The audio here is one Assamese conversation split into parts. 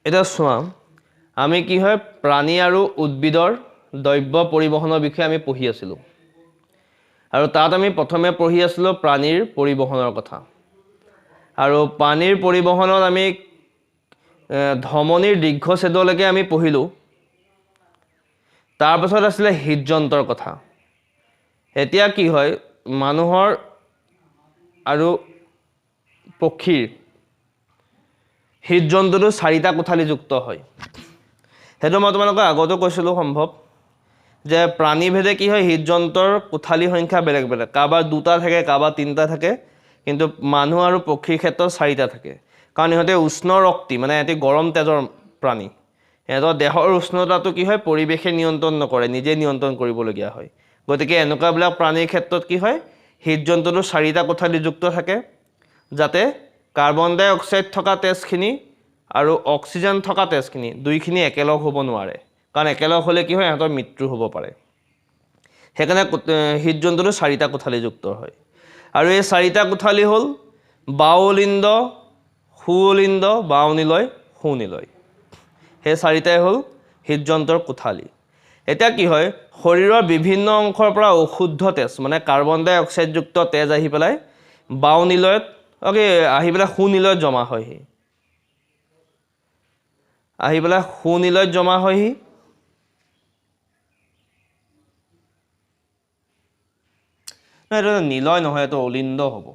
এতিয়া চোৱা, আমি কি হয়, প্ৰাণী আৰু উদ্ভিদৰ দ্ৰব্য পৰিবহণৰ বিষয়ে আমি পঢ়ি আছিলোঁ আৰু তাত আমি প্ৰথমে পঢ়ি আছিলোঁ প্ৰাণীৰ পৰিবহণৰ কথা। আৰু প্ৰাণীৰ পৰিবহণত আমি ধমনীৰ দীৰ্ঘছেদলৈকে আমি পঢ়িলোঁ। তাৰপাছত আছিলে হৃদযন্ত্ৰৰ কথা। এতিয়া কি হয়, মানুহৰ আৰু পক্ষীৰ হৃদযন্ত্ৰটো চাৰিটা কোঠালীযুক্ত হয়। সেইটো মই তোমালোকক আগতো কৈছিলোঁ সম্ভৱ, যে প্ৰাণীভেদে কি হয়, হৃদযন্ত্ৰৰ কোঠালী সংখ্যা বেলেগ বেলেগ, কাৰোবাৰ দুটা থাকে, কাৰোবাৰ তিনিটা থাকে, কিন্তু মানুহ আৰু পক্ষীৰ ক্ষেত্ৰত চাৰিটা থাকে। কাৰণ ইহঁতে উষ্ণ ৰক্তি, মানে ইহঁতি গৰম তেজৰ প্ৰাণী, সিহঁতৰ দেহৰ উষ্ণতাটো কি হয়, পৰিৱেশে নিয়ন্ত্ৰণ নকৰে, নিজে নিয়ন্ত্ৰণ কৰিবলগীয়া হয়। গতিকে এনেকুৱাবিলাক প্ৰাণীৰ ক্ষেত্ৰত কি হয়, হৃদযন্ত্ৰটো চাৰিটা কোঠালীযুক্ত থাকে, যাতে কাৰ্বন ডাই অক্সাইড থকা তেজখিনি আৰু অক্সিজেন থকা তেজখিনি দুইখিনি একেলগ হ'ব নোৱাৰে, কাৰণ একেলগ হ'লে কি হয়, ইহঁতৰ মৃত্যু হ'ব পাৰে। সেইকাৰণে হৃদযন্ত্ৰটো চাৰিটা কোঠালীযুক্ত হয়। আৰু এই চাৰিটা কোঠালী হ'ল বাওলিন্দ, সুলিন্দ, বাওনিলয়, সুনিলয়। সেই চাৰিটাই হ'ল হৃদযন্ত্ৰৰ কোঠালী। এতিয়া কি হয়, শৰীৰৰ বিভিন্ন অংশৰ পৰা অশুদ্ধ তেজ, মানে কাৰ্বন ডাই অক্সাইডযুক্ত তেজ আহি পেলাই বাওনিলয়ত, অ'কে, আহি পেলাই সুনিলয়ত জমা হয়হি, আহি পেলাই সুনিলয়ত জমা হয়হি। নহয়, এইটো নিলয় নহয়, এইটো অলিন্দ হ'ব।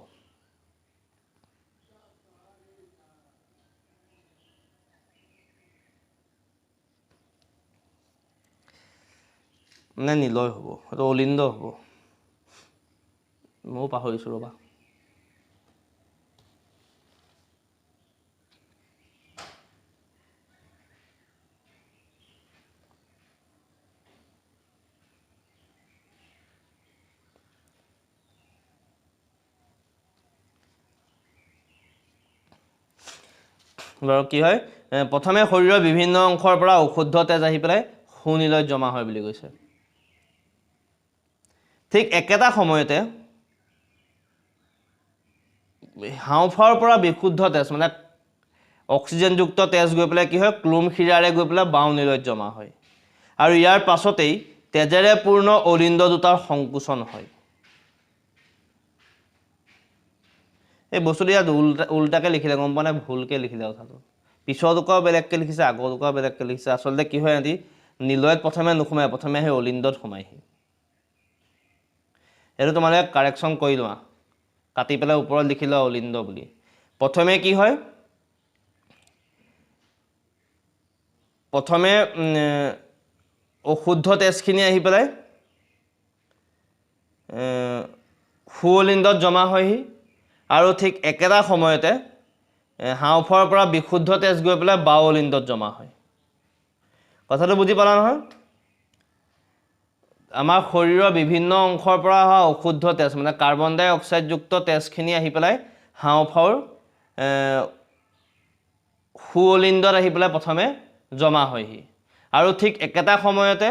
নে নিলয় হ'ব, এইটো অলিন্দ হ'ব, ময়ো পাহৰিছোঁ ৰ'বা। বাৰু কি হয়, প্ৰথমে শৰীৰৰ বিভিন্ন অংশৰ পৰা অশুদ্ধ তেজ আহি পেলাই সুনিলয়ত জমা হয় বুলি কৈছে। ঠিক একেটা সময়তে হাওঁফাওঁৰ পৰা বিশুদ্ধ তেজ, মানে অক্সিজেনযুক্ত তেজ গৈ পেলাই কি হয়, ক্লোম শিৰাৰে গৈ পেলাই বাওঁ নিলয়ত জমা হয়। আৰু ইয়াৰ পাছতেই তেজেৰে পূৰ্ণ অলিন্দ দুটাৰ সংকোচন হয়। এই বস্তুটো ইয়াত উল্টাকৈ লিখিলে, গম পোৱা নাই, ভুলকৈ লিখিলে কথাটো। পিছৰ টুকুৰাও বেলেগকৈ লিখিছে, আগৰ টুকুৰাও বেলেগকৈ লিখিছে। আচলতে কি হয়, সিহঁতি নিলয়ত প্ৰথমে নোসোমায়, প্ৰথমে সেই অলিন্দত সোমায়হি। এইটো তোমালোকে কাৰেকশ্যন কৰি লোৱা, কাটি পেলাই ওপৰত লিখি লোৱা অলিন্দ বুলি। প্ৰথমে কি হয়, প্ৰথমে অশুদ্ধ তেজখিনি আহি পেলাই সুঅলিন্দত জমা হয়হি। আৰু ঠিক একেটা সময়তে হাওঁফাওঁৰ পৰা বিশুদ্ধ তেজ গৈ পেলাই বাওঁ অলিন্দত জমা হয়। কথাটো বুজি পালা নহয়? আমাৰ শৰীৰৰ বিভিন্ন অংশৰ পৰা অহা অশুদ্ধ তেজ, মানে কাৰ্বন ডাই অক্সাইডযুক্ত তেজখিনি আহি পেলাই হাওঁফাওঁৰ সুঅলিন্দত আহি পেলাই প্ৰথমে জমা হয়হি। আৰু ঠিক একেটা সময়তে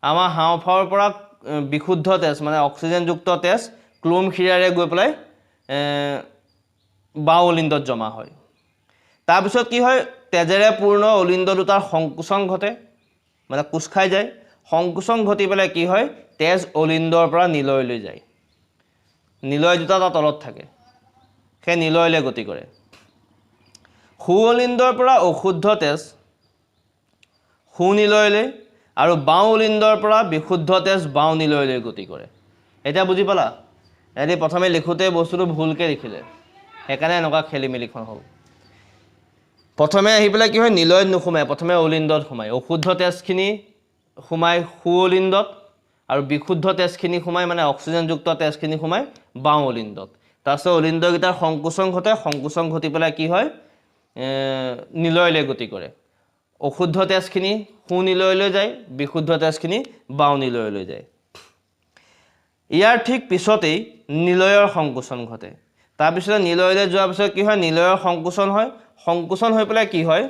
আমাৰ হাওঁফাওঁৰ পৰা বিশুদ্ধ তেজ, মানে অক্সিজেনযুক্ত তেজ ক্লোম শিৰাৰে গৈ পেলাই বাওঁ অলিন্দত জমা হয়। তাৰপিছত কি হয়, তেজেৰে পূৰ্ণ অলিন্দ দুটাৰ সংকোচন ঘটে, মানে কোচ খাই যায়। সংকোচন ঘটি পেলাই কি হয়, তেজ অলিন্দৰ পৰা নিলয়লৈ যায়। নিলয় দুটা তাৰ তলত থাকে, সেই নিলয়লৈ গতি কৰে। সুঅলিন্দৰ পৰা অশুদ্ধ তেজ সুনিলয়লৈ আৰু বাওঁ অলিন্দৰ পৰা বিশুদ্ধ তেজ বাওঁ নিলয়লৈ গতি কৰে। এতিয়া বুজি পালা? এদি প্ৰথমে লিখোঁতে বস্তুটো ভুলকৈ লিখিলে, সেইকাৰণে এনেকুৱা খেলি মেলিখন হ'ল। প্ৰথমে আহি পেলাই কি হয়, নিলয়ত নোসোমায়, প্ৰথমে অলিন্দত সোমায়। অশুদ্ধ তেজখিনি সোমায় সুঅলিন্দত আৰু বিশুদ্ধ তেজখিনি সোমায়, মানে অক্সিজেনযুক্ত তেজখিনি সোমায় বাওঁ অলিন্দত। তাৰপিছত অলিন্দকেইটাৰ সংকোচন ঘটে, সংকোচন ঘটি পেলাই কি হয়, নিলয়লৈ গতি কৰে। অশুদ্ধ তেজখিনি সুনিলয়লৈ যায়, বিশুদ্ধ তেজখিনি বাওঁ নিলয়লৈ যায়। ইয়াৰ ঠিক পিছতেই নিলয়ৰ সংকোচন ঘটে। তাৰপিছতে নিলয়লৈ যোৱাৰ পিছত কি হয়, নিলয়ৰ সংকোচন হয়। সংকোচন হৈ পেলাই কি হয়,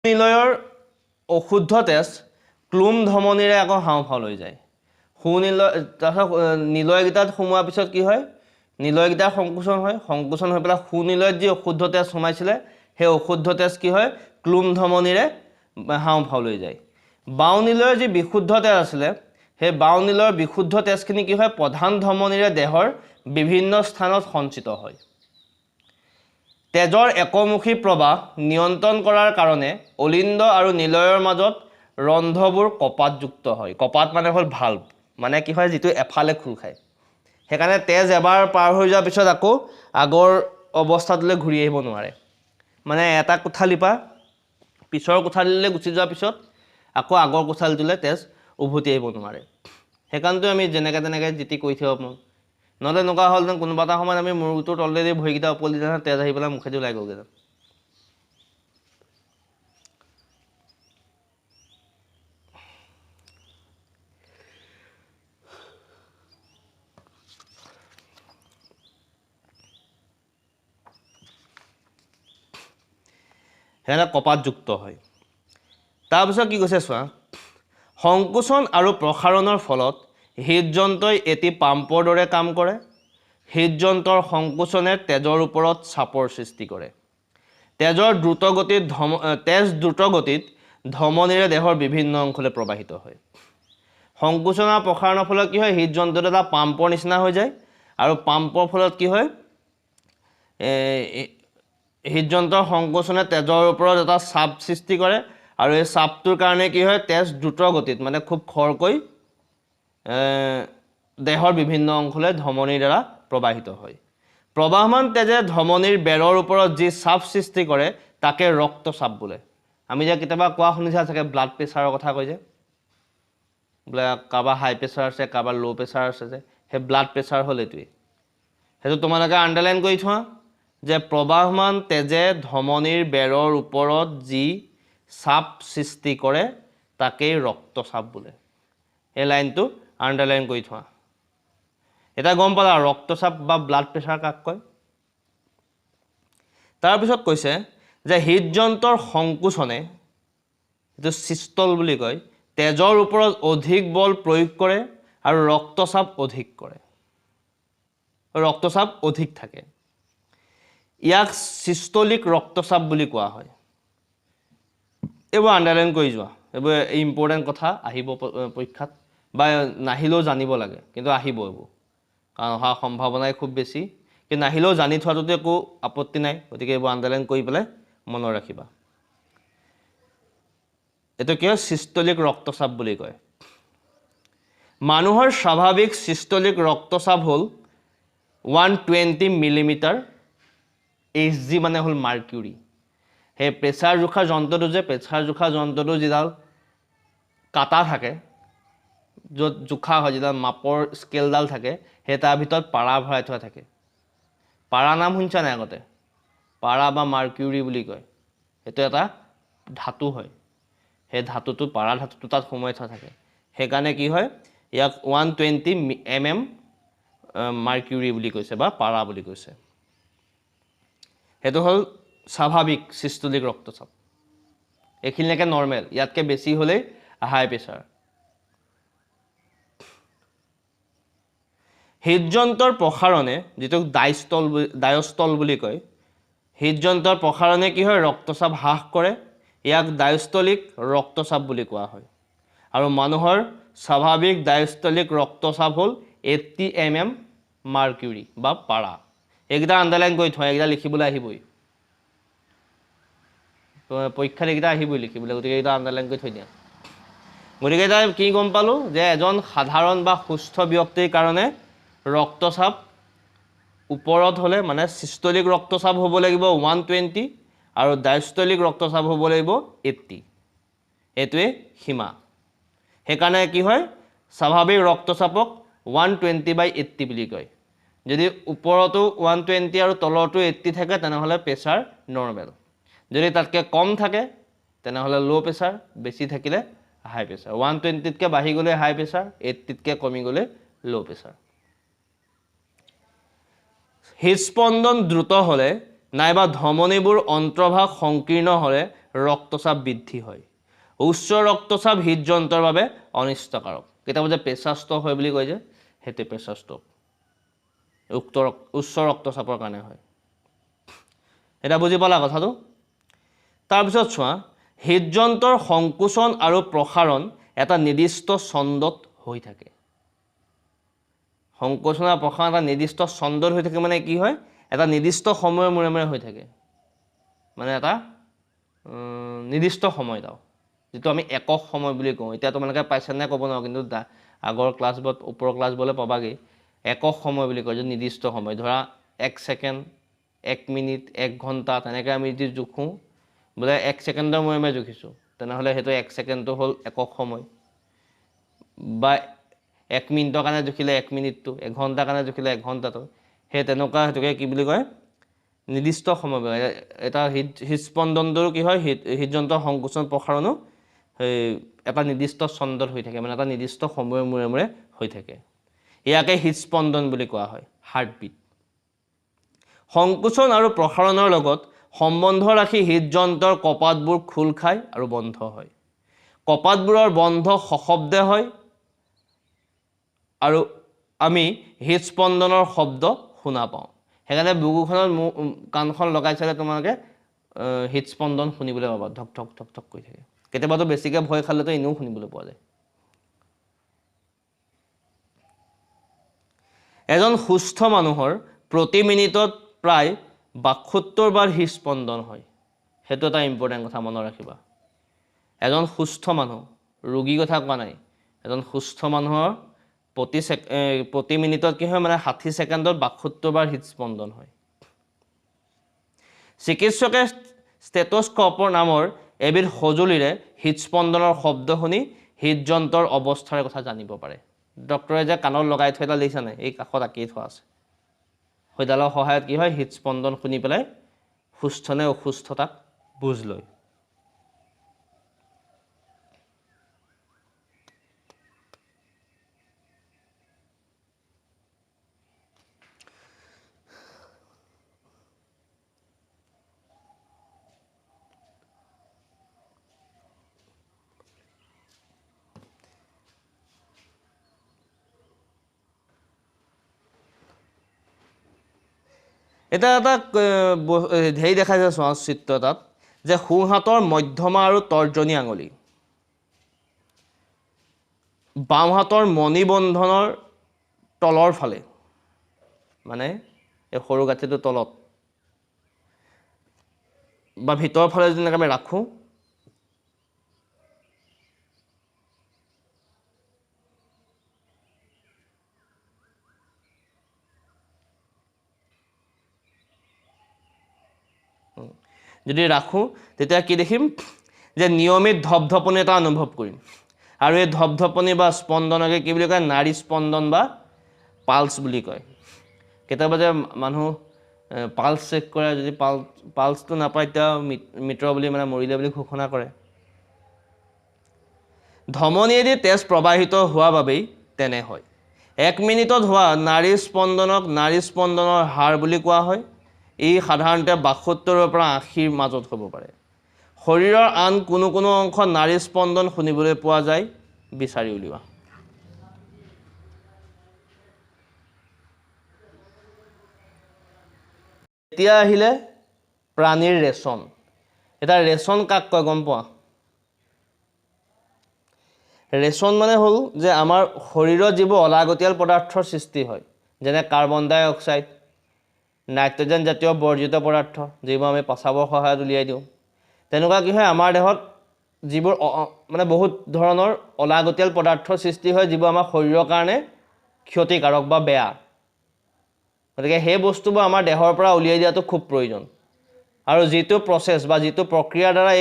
নিলয়ৰ অশুদ্ধ তেজ ক্লোম ধমনীৰে আকৌ হাওঁফাওঁলৈ যায়। সুনিলয়, তাৰপিছত নিলয়কেইটাত সোমোৱাৰ পিছত কি হয়, নিলয়কেইটাৰ সংকোচন হয়। সংকোচন হৈ পেলাই সুনিলয়ত যি অশুদ্ধ তেজ সোমাইছিলে সেই অশুদ্ধ তেজ কি হয়, ক্লোম ধমনীৰে হাওঁফাওলৈ যায়। বাওঁ নিলয়ৰ যি বিশুদ্ধ তেজ আছিলে, সেই বাওঁ নিলয়ৰ বিশুদ্ধ তেজখিনি কি হয়, প্ৰধান ধমনীৰে দেহৰ বিভিন্ন স্থানত সঞ্চিত হয়। তেজৰ একমুখী প্ৰবাহ নিয়ন্ত্ৰণ কৰাৰ কাৰণে অলিন্দ আৰু নিলয়ৰ মাজত ৰন্ধ্ৰবোৰ কপাতযুক্ত হয়। কপাত মানে হ'ল ভাল্ব, মানে কি হয়, যিটো এফালে খোল খায়। সেইকাৰণে তেজ এবাৰ পাৰ হৈ যোৱাৰ পিছত আকৌ আগৰ অৱস্থাটোলৈ ঘূৰি আহিব নোৱাৰে। মানে এটা কোঠালিৰ পৰা পিছৰ কোঠালিলৈ গুচি যোৱাৰ পিছত আকৌ আগৰ কোঠালিটোলৈ তেজ উভতি আহিব নোৱাৰে। সেইকাৰণেতো আমি যেনেকৈ তেনেকৈ যিটি কৰি থাকিব পাৰোঁ। নহ'লে এনেকুৱা হ'লহেঁতেন কোনোবা এটা সময়ত আমি মূৰটোৰ তলেদি ভৰিকেইটা ওপৰলি দিলে তেজ আহি পেলাই মুখেদি ওলাই গ'লগৈহেঁতেন। সেইকাৰণে কপাতযুক্ত হয়। তাৰপিছত কি কৈছে চোৱা, সংকোচন আৰু প্ৰসাৰণৰ ফলত হৃদযন্ত্ৰই এটি পাম্পৰ দৰে কাম কৰে। হৃদযন্ত্ৰৰ সংকোচনে তেজৰ ওপৰত চাপৰ সৃষ্টি কৰে। তেজৰ দ্ৰুতগতিত তেজ দ্ৰুতগতিত ধমনীৰে দেহৰ বিভিন্ন অংশলৈ প্ৰবাহিত হয়। সংকোচন আৰু প্ৰসাৰণৰ ফলত কি হয়, হৃদযন্ত্ৰটো এটা পাম্পৰ নিচিনা হৈ যায় আৰু পাম্পৰ ফলত কি হয়, হৃদযন্ত্ৰৰ সংকোচনে তেজৰ ওপৰত এটা চাপ সৃষ্টি কৰে আৰু এই চাপটোৰ কাৰণে কি হয়, তেজ দ্ৰুতগতিত মানে খুব খৰকৈ দেহৰ বিভিন্ন অংশলৈ ধমনীৰ দ্বাৰা প্ৰবাহিত হয়। প্ৰবাহমান তেজে ধমনীৰ বেৰৰ ওপৰত যি চাপ সৃষ্টি কৰে তাকে ৰক্তচাপ বোলে। আমি যে কেতিয়াবা কোৱা শুনিছা চাগে, ব্লাড প্ৰেছাৰৰ কথা কয় যে, বোলে কাৰোবাৰ হাই প্ৰেছাৰ আছে, কাৰোবাৰ ল' প্ৰেছাৰ আছে যে, সেই ব্লাড প্ৰেছাৰ হ'ল এইটোৱেই। সেইটো তোমালোকে আণ্ডাৰলাইন কৰি থোৱা যে প্ৰবাহমান তেজে ধমনীৰ বেৰৰ ওপৰত যি চাপ সৃষ্টি কৰে তাকেই ৰক্তচাপ বোলে। এই লাইনটো আণ্ডাৰলাইন কৰি থোৱা। এতিয়া গম পালা ৰক্তচাপ বা ব্লাড প্ৰেছাৰ কাক কয়। তাৰপিছত কৈছে যে হৃদযন্ত্ৰৰ সংকোচনে, যিটো চিষ্টল বুলি কয়, তেজৰ ওপৰত অধিক বল প্ৰয়োগ কৰে আৰু ৰক্তচাপ অধিক কৰে, ৰক্তচাপ অধিক থাকে। ইয়াক চিষ্টলিক ৰক্তচাপ বুলি কোৱা হয়। এইবোৰ আণ্ডাৰলাইন কৰি যোৱা, এইবোৰ ইম্পৰ্টেণ্ট কথা, আহিব পৰীক্ষাত বা নাহিলেও জানিব লাগে, কিন্তু আহিব এইবোৰ, কাৰণ অহাৰ সম্ভাৱনাই খুব বেছি। কিন্তু নাহিলেও জানি থোৱাটোতো একো আপত্তি নাই, গতিকে এইবোৰ আণ্ডাৰলাইন কৰি পেলাই মনত ৰাখিবা। এইটো কি হয়, চিষ্টলিক ৰক্তচাপ বুলি কয়। মানুহৰ স্বাভাৱিক চিষ্টলিক ৰক্তচাপ হ'ল 120 মিলিমিটাৰ এইচ জি, মানে হ'ল মাৰ্কিউৰি। সেই প্ৰেছাৰ জোখা যন্ত্ৰটো যে, প্ৰেছাৰ জোখা যন্ত্ৰটো যিডাল কাটা থাকে, য'ত জোখা হয়, যিডাল মাপৰ স্কেলডাল থাকে, সেই তাৰ ভিতৰত পাৰা ভৰাই থোৱা থাকে। পাৰা নাম শুনিছা নাই আগতে? পাৰা বা মাৰ্কিউৰি বুলি কয়। সেইটো এটা ধাতু হয়, সেই ধাতুটো, পাৰা ধাতুটো তাত সোমোৱাই থোৱা থাকে। সেইকাৰণে কি হয়, ইয়াক 120 mm মাৰ্কিউৰি বুলি কৈছে বা পাৰা বুলি কৈছে। সেইটো হ'ল স্বাভাৱিক চিষ্টলিক ৰক্তচাপ, এইখিনিলৈকে নৰ্মেল, ইয়াতকৈ বেছি হ'লেই হাই প্ৰেছাৰ। হৃদযন্ত্ৰৰ প্ৰসাৰণে, যিটোক ডায়ষ্টল বুলি কয়, হৃদযন্ত্ৰৰ প্ৰসাৰণে কি হয়, ৰক্তচাপ হ্ৰাস কৰে। ইয়াক ডায়ষ্টলিক ৰক্তচাপ বুলি কোৱা হয়। আৰু মানুহৰ স্বাভাৱিক ডায়ষ্টলিক ৰক্তচাপ হ'ল 80 mm মাৰ্কিউৰি বা পাৰা। এইকেইটা আণ্ডাৰলাইন কৰি থোৱা, এইকেইটা লিখিবলৈ আহিবই পৰীক্ষাত, এইকেইটা আহিবই লিখিবলৈ, গতিকে এইকেইটা আণ্ডাৰলাইন কৰি থৈ দিয়া। গতিকে এতিয়া কি গম পালোঁ যে এজন সাধাৰণ বা সুস্থ ব্যক্তিৰ কাৰণে ৰক্তচাপ ওপৰত হ'লে, মানে চিষ্টলিক ৰক্তচাপ হ'ব লাগিব 120 আৰু ডায়ষ্টলিক ৰক্তচাপ হ'ব লাগিব 80, এইটোৱে সীমা। সেইকাৰণে কি হয়, স্বাভাৱিক ৰক্তচাপক 120/80 বুলি কয়। যদি ওপৰতো 120 আৰু তলতো 80 থাকে তেনেহ'লে প্ৰেছাৰ নৰ্মেল, যদি তাতকৈ কম থাকে তেনেহ'লে ল' প্ৰেছাৰ, বেছি থাকিলে হাই প্ৰেছাৰ। 120তকৈ বাঢ়ি গ'লে হাই প্ৰেছাৰ, 80তকৈ কমি গ'লে ল' প্ৰেছাৰ। হৃদস্পন্দন দ্ৰুত হ'লে নাইবা ধমনীবোৰ অন্তৰ্ভাগ সংকীৰ্ণ হ'লে ৰক্তচাপ বৃদ্ধি হয়। উচ্চ ৰক্তচাপ হৃদযন্ত্ৰৰ বাবে অনিষ্টকাৰক। কেতিয়াবা যে প্ৰেছাৰ ষ্ট্ৰক হয় বুলি কয় যে, সেইটোৱে প্ৰেছাৰ ষ্ট্ৰক উচ্চ ৰক্তচাপৰ কাৰণে হয়। এতিয়া বুজি পালা কথাটো? তাৰপিছত চোৱা, হৃদযন্ত্ৰৰ সংকোচন আৰু প্ৰসাৰণ এটা নিৰ্দিষ্ট ছন্দত হৈ থাকে। সংকোচন আৰু প্ৰসাৰণ এটা নিৰ্দিষ্ট ছন্দত হৈ থাকে মানে কি হয়, এটা নিৰ্দিষ্ট সময়ৰ মূৰে মূৰে হৈ থাকে, মানে এটা নিৰ্দিষ্ট সময় এটাও, যিটো আমি একক সময় বুলি কওঁ। এতিয়া তোমালোকে পাইছা নাই ক'ব নোৱাৰো, কিন্তু আগৰ ক্লাছবোৰত, ওপৰৰ ক্লাছবোৰলৈ পাবাগৈ। একক সময় বুলি কয়, যিটো নিৰ্দিষ্ট সময়, ধৰা 1 ছেকেণ্ড, 1 মিনিট, 1 ঘণ্টা, তেনেকৈ আমি যদি জোখোঁ, বোলে 1 ছেকেণ্ডৰ মূৰে মূৰে জুখিছোঁ, তেনেহ'লে সেইটো 1 ছেকেণ্ডটো হ'ল একক সময়। বা 1 মিনিটৰ কাৰণে জুখিলে 1 মিনিটটো, 1 ঘণ্টাৰ কাৰণে জুখিলে 1 ঘণ্টাটো, সেই তেনেকুৱা সেইটোকে কি বুলি কয়, নিৰ্দিষ্ট সময় বুলি কয়। এটা হৃদস্পন্দনটোৰো কি হয়, হৃদযন্ত্ৰৰ সংকোচন প্ৰসাৰণো সেই এটা নিৰ্দিষ্ট ছন্দত হৈ থাকে, মানে এটা নিৰ্দিষ্ট সময়ৰ মূৰে মূৰে হৈ থাকে। ইয়াকে হৃদস্পন্দন বুলি কোৱা হয়, হাৰ্টবিট। সংকোচন আৰু প্ৰসাৰণৰ লগত সম্বন্ধ ৰাখি হৃদযন্ত্ৰৰ কপাটবোৰ খোল খায় আৰু বন্ধ হয়। কপাটবোৰৰ বন্ধ সশব্দে হয় আৰু আমি হৃদস্পন্দনৰ শব্দ শুনা পাওঁ। সেইকাৰণে বুকুখনত কাণখন লগাই চালে তোমালোকে হৃদস্পন্দন শুনিবলৈ পাবা, ধক ধক ধক ধক কৰি থাকে। কেতিয়াবাতো বেছিকৈ ভয় খালেতো এনেও শুনিবলৈ পোৱা যায়। এজন সুস্থ মানুহৰ প্ৰতি মিনিটত প্ৰায় 72 বাৰ হৃদস্পন্দন হয়। সেইটো এটা ইম্পৰ্টেণ্ট কথা মনত ৰাখিবা। এজন সুস্থ মানুহ, ৰোগীৰ কথা কোৱা নাই, এজন সুস্থ মানুহৰ প্ৰতি মিনিটত কি হয়, মানে 60 ছেকেণ্ডত 72 বাৰ হৃদস্পন্দন হয়। চিকিৎসকে ষ্টেথ'স্ক'পৰ নামৰ এবিধ সঁজুলিৰে হৃদস্পন্দনৰ শব্দ শুনি হৃদযন্ত্ৰৰ অৱস্থাৰ কথা জানিব পাৰে। ডক্টৰে যে কাণত লগাই থৈ এডাল দেখিছা নাই, এই কাষত আঁকি থোৱা আছে, সেইডালৰ সহায়ত কি হয়, হৃদস্পন্দন শুনি পেলাই সুস্থ নে অসুস্থতাক বুজ লয়। এটা এটা হেৰি দেখাইছে চোৱা চিত্ৰ এটাত, যে সোঁহাতৰ মধ্যমা আৰু তৰ্জনী আঙুলি বাওঁহাতৰ মণিবন্ধনৰ তলৰ ফালে, মানে এই সৰু গাঁঠিটোৰ তলত বা ভিতৰৰ ফালে যদি এনেকৈ আমি ৰাখোঁ, যদি ৰাখোঁ তেতিয়া কি দেখিম যে নিয়মিত ধপধপনি এটা অনুভৱ কৰিম। আৰু এই ধপধপনি বা স্পন্দনকে কি বুলি কয়, নাড়ী স্পন্দন বা পালছ বুলি কয়। কেতিয়াবা যে মানুহ পালছ চেক কৰে, যদি পালছটো নাপায় তেতিয়া মৃত বুলি মানে মৰিলে বুলি ঘোষণা কৰে। ধমনীয়েদি তেজ প্ৰবাহিত হোৱা বাবেই তেনে হয়। 1 মিনিটত হোৱা নাড়ী স্পন্দনক নাড়ী স্পন্দনৰ হাৰ বুলি কোৱা হয়। ই সাধাৰণতে 72 পৰা 80ৰ মাজত হ'ব পাৰে। শৰীৰৰ আন কোনো কোনো অংশ নাড়ী স্পন্দন শুনিবলৈ পোৱা যায়, বিচাৰি উলিওৱা। এতিয়া আহিলে প্ৰাণীৰ ৰেচন। এতিয়া ৰেচন কাক কয় গম পোৱা? ৰেচন মানে হ'ল যে আমাৰ শৰীৰত যিবোৰ অলাগতিয়াল পদাৰ্থৰ সৃষ্টি হয়, যেনে কাৰ্বন ডাই অক্সাইড, নাইট্ৰজেন জাতীয় বৰ্জিত পদাৰ্থ যিবোৰ আমি প্ৰস্ৰাৱৰ সহায়ত উলিয়াই দিওঁ, তেনেকুৱা কি হয় আমাৰ দেহত যিবোৰ মানে বহুত ধৰণৰ অলাগতিয়াল পদাৰ্থৰ সৃষ্টি হয় যিবোৰ আমাৰ শৰীৰৰ কাৰণে ক্ষতিকাৰক বা বেয়া। গতিকে সেই বস্তুবোৰ আমাৰ দেহৰ পৰা উলিয়াই দিয়াটো খুব প্ৰয়োজন। আৰু যিটো প্ৰচেছ বা যিটো প্ৰক্ৰিয়াৰ দ্বাৰা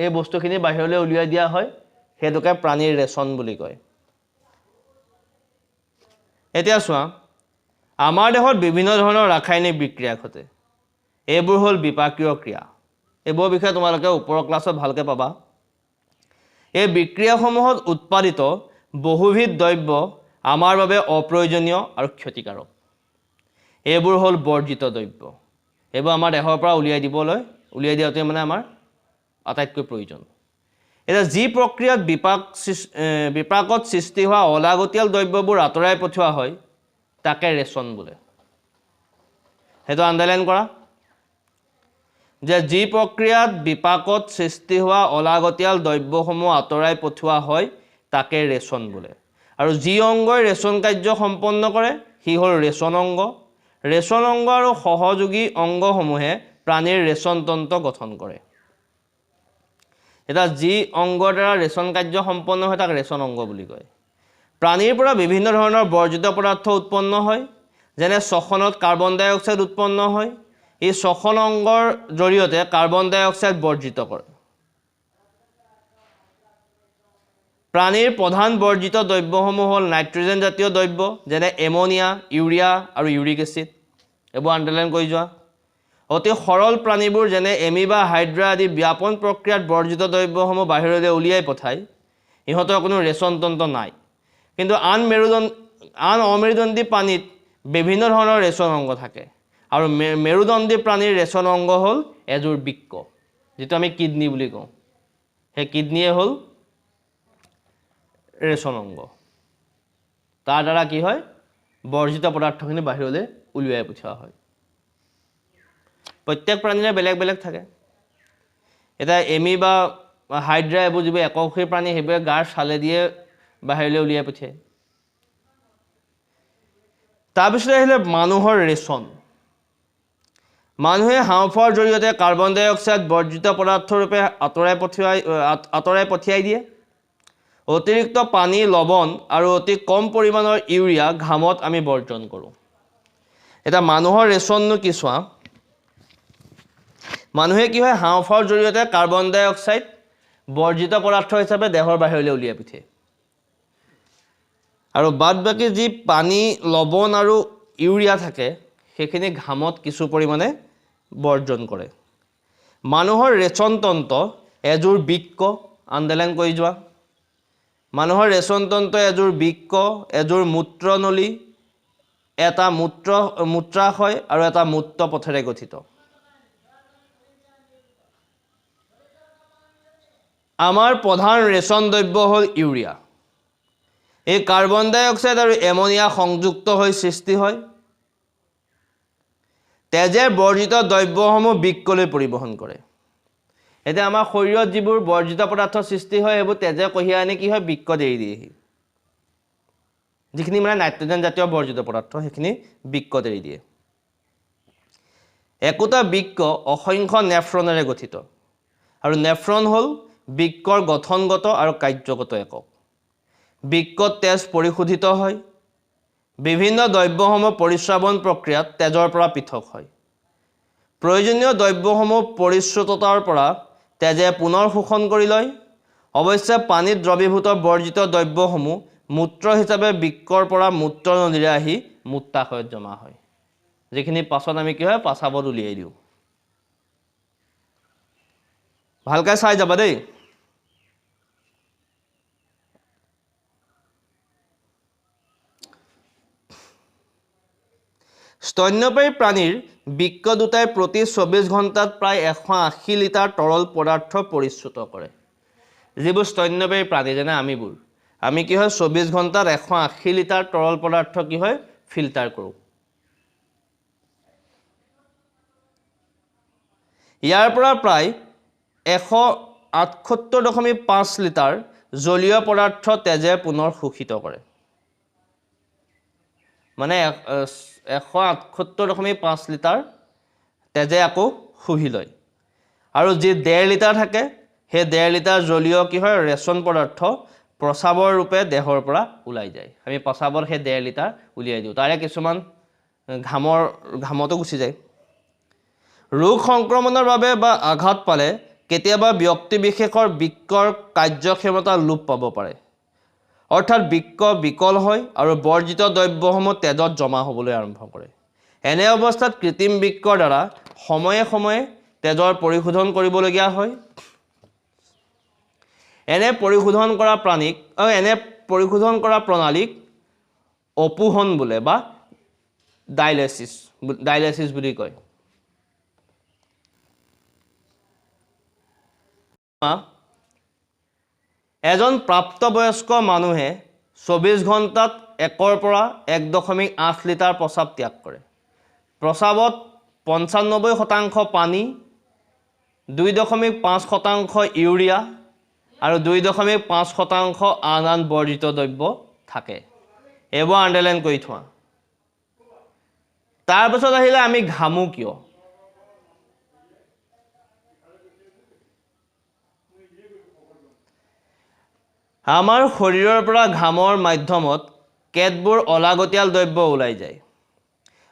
এই বস্তুখিনি বাহিৰলৈ উলিয়াই দিয়া হয় সেইটোকে প্ৰাণীৰ ৰেচন বুলি কয়। এতিয়া চোৱা, আমাৰ দেহত বিভিন্ন ধৰণৰ ৰাসায়নিক বিক্ৰিয়া ঘটে। এইবোৰ হ'ল বিপাকীয় ক্ৰিয়া। এইবোৰৰ বিষয়ে তোমালোকে ওপৰৰ ক্লাছত ভালকৈ পাবা। এই বিক্ৰিয়াসমূহত উৎপাদিত বহুবিধ দ্ৰব্য আমাৰ বাবে অপ্ৰয়োজনীয় আৰু ক্ষতিকাৰক। এইবোৰ হ'ল বৰ্জিত দ্ৰব্য। এইবোৰ আমাৰ দেহৰ পৰা উলিয়াই দিয়াটোৱে মানে আমাৰ আটাইতকৈ প্ৰয়োজন। এতিয়া যি প্ৰক্ৰিয়াত বিপাকত সৃষ্টি হোৱা অলাগতিয়াল দ্ৰব্যবোৰ আঁতৰাই পঠিওৱা হয় তাকে ৰেচন বোলে। সেইটো আণ্ডাৰলাইন কৰা। যে যি প্ৰক্ৰিয়াত বিপাকত সৃষ্টি হোৱা অলাগতিয়াল দ্ৰব্যসমূহ আঁতৰাই পঠিওৱা হয় তাকে ৰেচন বোলে। আৰু যি অংগই ৰেচন কাৰ্য সম্পন্ন কৰে সি হ'ল ৰেচন অংগ। ৰেচন অংগ আৰু সহযোগী অংগসমূহে প্ৰাণীৰ ৰেচনতন্ত্ৰ গঠন কৰে। এতিয়া যি অংগৰ দ্বাৰা ৰেচন কাৰ্য সম্পন্ন হয় তাক ৰেচন অংগ বুলি কয়। প্ৰাণীৰ পৰা বিভিন্ন ধৰণৰ বৰ্জিত পদাৰ্থ উৎপন্ন হয়, যেনে শ্বসনত কাৰ্বন ডাই অক্সাইড উৎপন্ন হয়। এই শ্বসন অংগৰ জৰিয়তে কাৰ্বন ডাই অক্সাইড বৰ্জিত কৰে। প্ৰাণীৰ প্ৰধান বৰ্জিত দ্ৰব্যসমূহ হ'ল নাইট্ৰজেন জাতীয় দ্ৰব্য, যেনে এম'নিয়া, ইউৰিয়া আৰু ইউৰিক এচিড। এইবোৰ আণ্ডাৰলাইন কৰি যোৱা। অতি সৰল প্ৰাণীবোৰ যেনে এমিবা, হাইড্ৰা আদি ব্যাপন প্ৰক্ৰিয়াত বৰ্জিত দ্ৰব্যসমূহ বাহিৰলৈ উলিয়াই পঠায়। ইহঁতৰ কোনো ৰেচনতন্ত্ৰ নাই। কিন্তু আন অমেৰুদণ্ডী প্ৰাণীত বিভিন্ন ধৰণৰ ৰেচন অংগ থাকে। আৰু মেৰুদণ্ডী প্ৰাণীৰ ৰেচন অংগ হ'ল এযোৰ বৃক্ক, যিটো আমি কিডনী বুলি কওঁ। সেই কিডনীয়ে হ'ল ৰেচন অংগ। তাৰ দ্বাৰা কি হয়, বৰ্জিত পদাৰ্থখিনি বাহিৰলৈ উলিয়াই পঠিওৱা হয়। প্ৰত্যেক প্ৰাণীৰে বেলেগ বেলেগ থাকে। এতিয়া এমিবা, হাইড্ৰা এইবোৰ যিবোৰ এককোষী প্ৰাণী, সেইবোৰে গাৰ ছালে দিয়ে বাহিৰলৈ উলিয়াই পঠিয়ায়। তাৰপিছতে আহিলে মানুহৰ ৰেচন। মানুহে হাওঁফাওঁৰ জৰিয়তে কাৰ্বন ডাই অক্সাইড বৰ্জিত পদাৰ্থৰূপে আঁতৰাই পঠিয়াই দিয়ে। অতিৰিক্ত পানী, লৱণ আৰু অতি কম পৰিমাণৰ ইউৰিয়া ঘামত আমি বৰ্জন কৰোঁ। এতিয়া মানুহৰ ৰেচননো কি চোৱা, মানুহে কি হয়, হাওঁফাওঁৰ জৰিয়তে কাৰ্বন ডাই অক্সাইড বৰ্জিত পদাৰ্থ হিচাপে দেহৰ বাহিৰলৈ উলিয়াই পঠিয়ায়। আৰু বাদ বাকী যি পানী, লৱণ আৰু ইউৰিয়া থাকে সেইখিনি ঘামত কিছু পৰিমাণে বৰ্জন কৰে। মানুহৰ ৰেচনতন্ত্ৰ এযোৰ বৃক্ক, আণ্ডাৰলাইন কৰি যোৱা। মানুহৰ ৰেচনতন্ত্ৰ এযোৰ বৃক্ক, এযোৰ মূত্ৰনলী, এটা মূত্ৰাশয় আৰু এটা মূত্ৰ পথেৰে গঠিত। আমাৰ প্ৰধান ৰেচন দ্ৰব্য হ'ল ইউৰিয়া। এই কাৰ্বন ডাই অক্সাইড আৰু এম'নিয়া সংযুক্ত হৈ সৃষ্টি হয়। তেজে বৰ্জিত দ্ৰব্যসমূহ বৃক্কলৈ পৰিবহণ কৰে। এতিয়া আমাৰ শৰীৰত যিবোৰ বৰ্জিত পদাৰ্থ সৃষ্টি হয় সেইবোৰ তেজে কঢ়িয়াই আনি কি হয়, বৃক্কত এৰি দিয়েহি। যিখিনি মানে নাইট্ৰজেন জাতীয় বৰ্জিত পদাৰ্থ সেইখিনি বৃক্কত এৰি দিয়ে। একোটা বৃক্ক অসংখ্য নেফ্ৰনেৰে গঠিত আৰু নেফ্ৰন হ'ল বৃক্কৰ গঠনগত আৰু কাৰ্যগত একক। বৃক্কত তেজ পৰিশোধিত হয়। বিভিন্ন দ্ৰব্যসমূহ পৰিস্ৰাৱণ প্ৰক্ৰিয়াত তেজৰ পৰা পৃথক হয়। প্ৰয়োজনীয় দ্ৰব্যসমূহ পৰিশ্ৰুততাৰ পৰা তেজে পুনৰ শোষণ কৰি লয়। অৱশ্যে পানীত দ্ৰৱীভূত বৰ্জিত দ্ৰব্যসমূহ মূত্ৰ হিচাপে বৃক্কৰ পৰা মূত্ৰনলীৰে আহি মূত্ৰাশয়ত জমা হয়, যিখিনি পাছত আমি কি হয় পাচাবত উলিয়াই দিওঁ। ভালকৈ চাই যাবা দেই। স্তন্যপায়ী প্ৰাণীৰ বৃক্ক দুটাই প্ৰতি 24 ঘণ্টাত প্ৰায় 180 লিটাৰ তৰল পদাৰ্থ পৰিশ্ৰুত কৰে। যিবোৰ স্তন্যপায়ী প্ৰাণী যেনে আমিবোৰ, আমি কি হয় 24 ঘণ্টাত 180 লিটাৰ তৰল পদাৰ্থ কি হয় ফিল্টাৰ কৰোঁ। ইয়াৰ পৰা প্ৰায় 178.5 লিটাৰ জলীয় পদাৰ্থ তেজে পুনৰ শোষিত কৰে। মানে 178.5 লিটাৰ তেজে আকৌ শুহি লয়। আৰু যি 1.5 লিটাৰ থাকে সেই 1.5 লিটাৰ জলীয় কি হয় ৰেচন পদাৰ্থ প্ৰস্ৰাৱৰ ৰূপে দেহৰ পৰা ওলাই যায়। আমি প্ৰস্ৰাৱত সেই 1.5 লিটাৰ উলিয়াই দিওঁ, তাৰে কিছুমান ঘামতো গুচি যায়। ৰোগ সংক্ৰমণৰ বাবে বা আঘাত পালে কেতিয়াবা ব্যক্তিবিশেষৰ বৃক্কৰ কাৰ্যক্ষমতা লোপ পাব পাৰে, অৰ্থাৎ বৃক্ক বিকল হয় আৰু বৰ্জিত দ্ৰব্যসমূহ তেজত জমা হ'বলৈ আৰম্ভ কৰে। এনে অৱস্থাত কৃত্ৰিম বৃক্কৰ দ্বাৰা সময়ে সময়ে তেজৰ পৰিশোধন কৰিবলগীয়া হয়। এনে পৰিশোধন কৰা প্ৰণালীক অপোহন বোলে বা ডায়ালাইচিছ বুলি কয়। এজন প্ৰাপ্তবয়স্ক মানুহে 24 ঘণ্টাত 1ৰ পৰা 1.8 লিটাৰ প্ৰস্ৰাৱ ত্যাগ কৰে। প্ৰস্ৰাৱত 95% পানী, 2.5% ইউৰিয়া আৰু 2.5% আন আন বৰ্জিত দ্ৰব্য থাকে। এইবোৰ আণ্ডাৰলাইন কৰি থোৱা। তাৰপিছত আহিলে আমি ঘামো কিয়? আমাৰ শৰীৰৰ পৰা ঘামৰ মাধ্যমত কেতবোৰ অলাগতিয়াল দ্ৰব্য ওলাই যায়।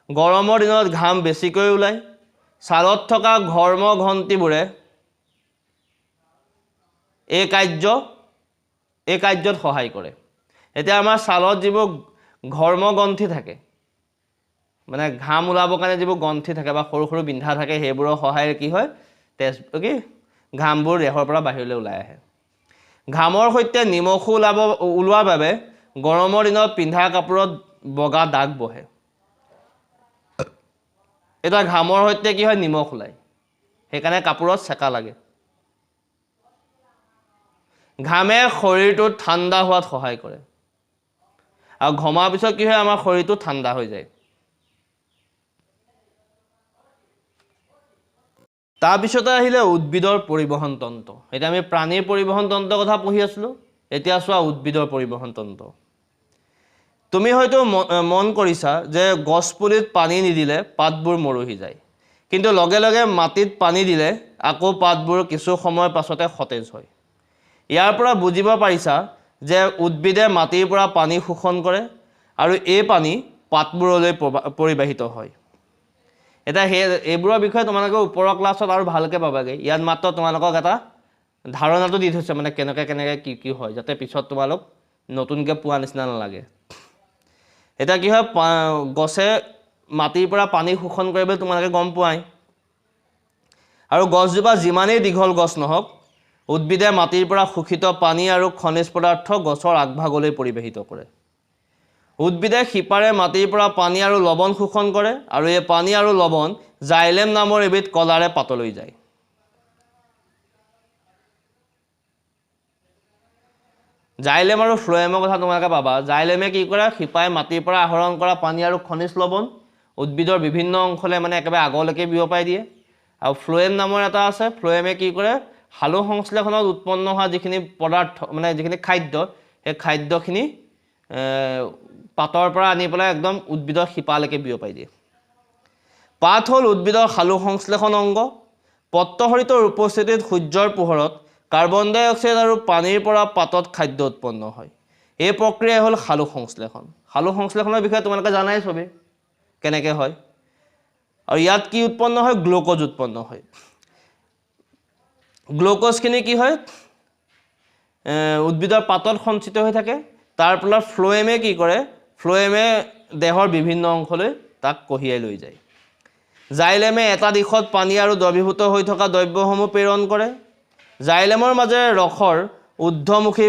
গৰমৰ দিনত ঘাম বেছিকৈ ওলায়। ছালত থকা ঘৰ্মগ্ৰন্থিবোৰে এই কাৰ্যত সহায় কৰে। এতিয়া আমাৰ ছালত যিবোৰ ঘৰ্মগ্ৰন্থি থাকে, মানে ঘাম ওলাবৰ কাৰণে যিবোৰ গ্ৰন্থি থাকে বা সৰু সৰু বিন্ধা থাকে, সেইবোৰৰ সহায়েৰে কি হয়, তেজ কি ঘামবোৰ দেহৰ পৰা বাহিৰলৈ ওলাই আহে। ঘামৰ সৈতে নিমখো ওলোৱাৰ বাবে গৰমৰ দিনত পিন্ধা কাপোৰত বগা দাগ বহে। এতিয়া ঘামৰ সৈতে কি হয়, নিমখ ওলায়, সেইকাৰণে কাপোৰত চেকা লাগে। ঘামে শৰীৰটো ঠাণ্ডা হোৱাত সহায় কৰে আৰু ঘমাৰ পিছত কি হয়, আমাৰ শৰীৰটো ঠাণ্ডা হৈ যায়। তাৰপিছতে আহিলে উদ্ভিদৰ পৰিবহণ তন্ত্ৰ। এতিয়া আমি প্ৰাণীৰ পৰিবহণ তন্ত্ৰৰ কথা পঢ়ি আছিলোঁ, এতিয়া চোৱা উদ্ভিদৰ পৰিবহণ তন্ত্ৰ। তুমি হয়তো মন কৰিছা যে গছপুলিত পানী নিদিলে পাতবোৰ মৰহি যায়, কিন্তু লগে লগে মাটিত পানী দিলে আকৌ পাতবোৰ কিছু সময়ৰ পাছতে সতেজ হয়। ইয়াৰ পৰা বুজিব পাৰিছা যে উদ্ভিদে মাটিৰ পৰা পানী শোষণ কৰে আৰু এই পানী পাতবোৰলৈ পৰিবাহিত হয়। এতিয়া এইবোৰৰ বিষয়ে তোমালোকে ওপৰৰ ক্লাছত আৰু ভালকৈ পাবাগৈ। ইয়াত মাত্ৰ তোমালোকক এটা ধাৰণাটো দি থৈছে, মানে কেনেকৈ কেনেকৈ কি কি হয়, যাতে পিছত তোমালোক নতুনকৈ পোৱা নিচিনা নালাগে। এতিয়া কি হয়, গছে মাটিৰ পৰা পানী শোষণ কৰে বুলি তোমালোকে গম পোৱাই। আৰু গছজোপা যিমানেই দীঘল গছ নহওক, উদ্ভিদে মাটিৰ পৰা শোষিত পানী আৰু খনিজ পদাৰ্থ গছৰ আগভাগলৈ পৰিবাহিত কৰে। উদ্ভিদে শিপাৰে মাটিৰ পৰা পানী আৰু লৱণ শোষণ কৰে আৰু এই পানী আৰু লৱণ জাইলেম নামৰ এবিধ কলাৰে পাতলৈ যায়। জাইলেম আৰু ফ্ল'ৱেমৰ কথা তোমালোকে পাবা। জাইলেমে কি কৰে, শিপাই মাটিৰ পৰা আহৰণ কৰা পানী আৰু খনিজ লৱণ উদ্ভিদৰ বিভিন্ন অংশলৈ মানে একেবাৰে আগলৈকে বিয়পাই দিয়ে। আৰু ফ্ল'ৱেম নামৰ এটা আছে, ফ্ল'ৱেমে কি কৰে, সালোক সংশ্লেষণত উৎপন্ন হোৱা যিখিনি পদাৰ্থ, মানে যিখিনি খাদ্য, সেই খাদ্যখিনি পাতৰ পৰা আনি পেলাই একদম উদ্ভিদৰ শিপালৈকে বিয়পাই দিয়ে। পাত হ'ল উদ্ভিদৰ সালোক সংশ্লেষণ অংগ। পত্ৰহৰিতৰ উপস্থিতিত সূৰ্যৰ পোহৰত কাৰ্বন ডাই অক্সাইড আৰু পানীৰ পৰা পাতত খাদ্য উৎপন্ন হয়। এই প্ৰক্ৰিয়াই হ'ল সালোক সংশ্লেষণ। সালোক সংশ্লেষণৰ বিষয়ে তোমালোকে জানাই চবেই কেনেকৈ হয়। আৰু ইয়াত কি উৎপন্ন হয়, গ্লুক'জ উৎপন্ন হয়। গ্লুক'জখিনি কি হয়, উদ্ভিদৰ পাতত সঞ্চিত হৈ থাকে। তাৰ ফলত ফ্ল'ৱেমে কি কৰে, ফ্ল'ৱেমে দেহৰ বিভিন্ন অংশলৈ তাক কঢ়িয়াই লৈ যায়। জাইলেমে এটা দিশত পানী আৰু দ্ৰৱীভূত হৈ থকা দ্ৰব্যসমূহ প্ৰেৰণ কৰে। জাইলেমৰ মাজেৰে ৰসৰ ঊৰ্ধ্বমুখী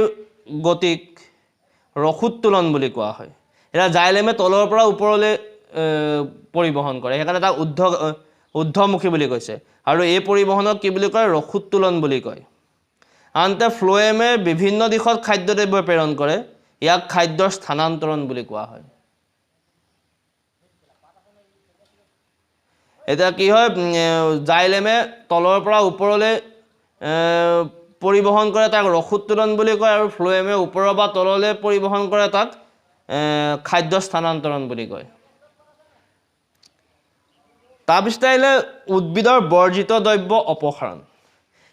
গতিক ৰসোত্তোলন বুলি কোৱা হয়। এতিয়া জাইলেমে তলৰ পৰা ওপৰলৈ পৰিবহণ কৰে, সেইকাৰণে তাক ঊৰ্ধ্বমুখী বুলি কৈছে। আৰু এই পৰিবহণক কি বুলি কয়, ৰসোত্তোলন বুলি কয়। আনহাতে ফ্ল'ৱেমে বিভিন্ন দিশত খাদ্যদ্ৰব্য প্ৰেৰণ কৰে, ইয়াক খাদ্যৰ স্থানান্তৰণ বুলি কোৱা হয়। এতিয়া কি হয়, জাইলেমে তলৰ পৰা ওপৰলৈ পৰিবহণ কৰে, তাক ৰসোত্তোলন বুলি কয়। আৰু ফ্ল'ৱেমে ওপৰৰ পৰা তললৈ পৰিবহণ কৰে, তাক খাদ্য স্থানান্তৰণ বুলি কয়। তাৰপিছতে আহিলে উদ্ভিদৰ বৰ্জিত দ্ৰব্য অপসাৰণ।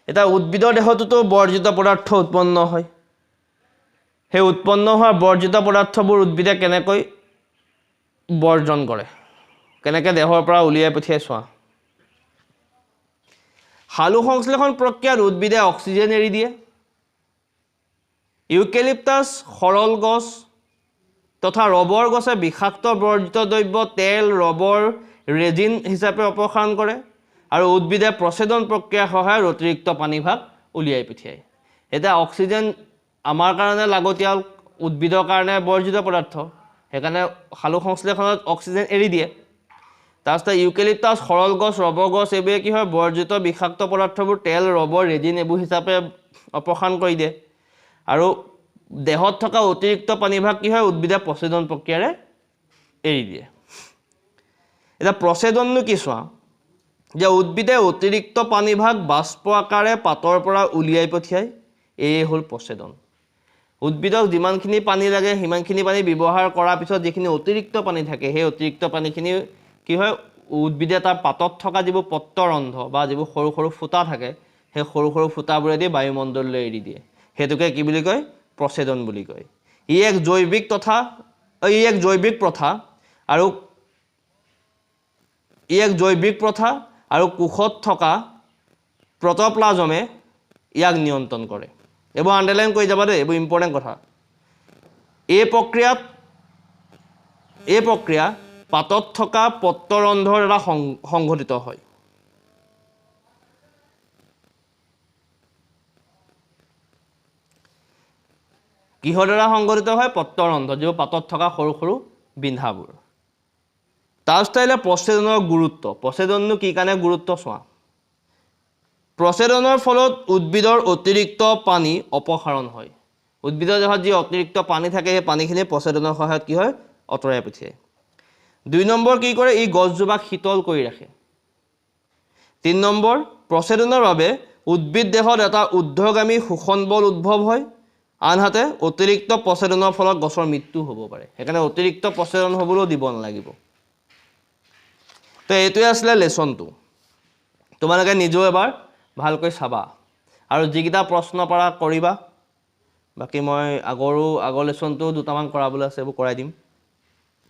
এতিয়া উদ্ভিদৰ দেহটোতো বৰ্জিত পদাৰ্থ উৎপন্ন হয়। সেই উৎপন্ন হোৱা বৰ্জিত পদাৰ্থবোৰ উদ্ভিদে কেনেকৈ বৰ্জন কৰে, কেনেকৈ দেহৰ পৰা উলিয়াই পঠিয়াই চোৱা। সালোক সংশ্লেষণ প্ৰক্ৰিয়াত উদ্ভিদে অক্সিজেন এৰি দিয়ে। ইউকেলিপ্টাছ, সৰল গছ তথা ৰবৰ গছে বিষাক্ত বৰ্জিত দ্ৰব্য তেল, ৰবৰ, ৰেজিন হিচাপে অপসাৰণ কৰে। আৰু উদ্ভিদে প্ৰচ্ছেদন প্ৰক্ৰিয়াৰ সহায়ত অতিৰিক্ত পানীভাগ উলিয়াই পঠিয়ায়। এতিয়া অক্সিজেন আমাৰ কাৰণে লাগতিয়াল, উদ্ভিদৰ কাৰণে বৰ্জিত পদাৰ্থ, সেইকাৰণে সালোক সংশ্লেষণত অক্সিজেন এৰি দিয়ে। তাৰপিছতে ইউকেলিপ্টাছ, সৰল গছ, ৰবৰ গছ এইবোৰে কি হয়, বৰ্জিত বিষাক্ত পদাৰ্থবোৰ তেল, ৰবৰ, ৰেজিন এইবোৰ হিচাপে অপসাৰণ কৰি দিয়ে। আৰু দেহত থকা অতিৰিক্ত পানীভাগ কি হয়, উদ্ভিদে প্ৰচ্ছেদন প্ৰক্ৰিয়াৰে এৰি দিয়ে। এতিয়া প্ৰচ্ছেদননো কি চোৱা, যে উদ্ভিদে অতিৰিক্ত পানীভাগ বাষ্প আকাৰে পাতৰ পৰা উলিয়াই পঠিয়ায়, এয়ে হ'ল প্ৰচ্ছেদন। উদ্ভিদক যিমানখিনি পানী লাগে সিমানখিনি পানী ব্যৱহাৰ কৰাৰ পিছত যিখিনি অতিৰিক্ত পানী থাকে, সেই অতিৰিক্ত পানীখিনি কি হয়, উদ্ভিদে তাৰ পাতত থকা যিবোৰ পত্ৰৰন্ধ্ৰ বা যিবোৰ সৰু সৰু ফুটা থাকে, সেই সৰু সৰু ফুটাবোৰেদি বায়ুমণ্ডললৈ এৰি দিয়ে। সেইটোকে কি বুলি কয়? প্ৰচ্ছেদন বুলি কয়। ই এক জৈৱিক তথা ই এক জৈৱিক প্ৰথা আৰু ই এক জৈৱিক প্ৰথা আৰু কোষত থকা প্ৰট'প্লাজমে ইয়াক নিয়ন্ত্ৰণ কৰে। এইবোৰ আণ্ডাৰলাইন কৰি যাবা দেই, এইবোৰ ইম্পৰ্টেণ্ট কথা। এই প্ৰক্ৰিয়া পাতত থকা পত্ৰৰন্ধ্ৰৰ দ্বাৰা সংঘটিত হয়। কিহৰ দ্বাৰা সংঘটিত হয়? পত্ৰৰন্ধ্ৰ, যিবোৰ পাতত থকা সৰু সৰু বিন্ধাবোৰ। তাৰপিছত আহিলে প্ৰচ্ছেদনৰ গুৰুত্ব। প্ৰচ্ছেদননো কি কাৰণে গুৰুত্ব চোৱা। প্ৰচ্ছেদনৰ ফলত উদ্ভিদৰ অতিৰিক্ত পানী অপসাৰণ হয়। উদ্ভিদৰ দেহত যি অতিৰিক্ত পানী থাকে, সেই পানীখিনি প্ৰচ্ছেদনৰ সহায়ত কি হয়? আঁতৰাই পঠিয়ায়। 2 নম্বৰ কি কৰে? ই গছজোপাক শীতল কৰি ৰাখে। 3 নম্বৰ, প্ৰচ্ছেদনৰ বাবে উদ্ভিদ দেহত এটা ঊৰ্ধ্বগামী শোষণ বল উদ্ভৱ হয়। আনহাতে অতিৰিক্ত প্ৰচ্ছেদনৰ ফলত গছৰ মৃত্যু হ'ব পাৰে। সেইকাৰণে অতিৰিক্ত প্ৰচ্ছেদন হ'বলৈও দিব নালাগিব। তো এইটোৱে আছিলে লেচনটো। তোমালোকে নিজেও এবাৰ ভালকৈ চাবা আৰু যিকেইটা প্ৰশ্ন পাৰা কৰিবা। বাকী মই আগৰ লেচনটো দুটামান কৰাবলৈ আছে, এইবোৰ কৰাই দিম।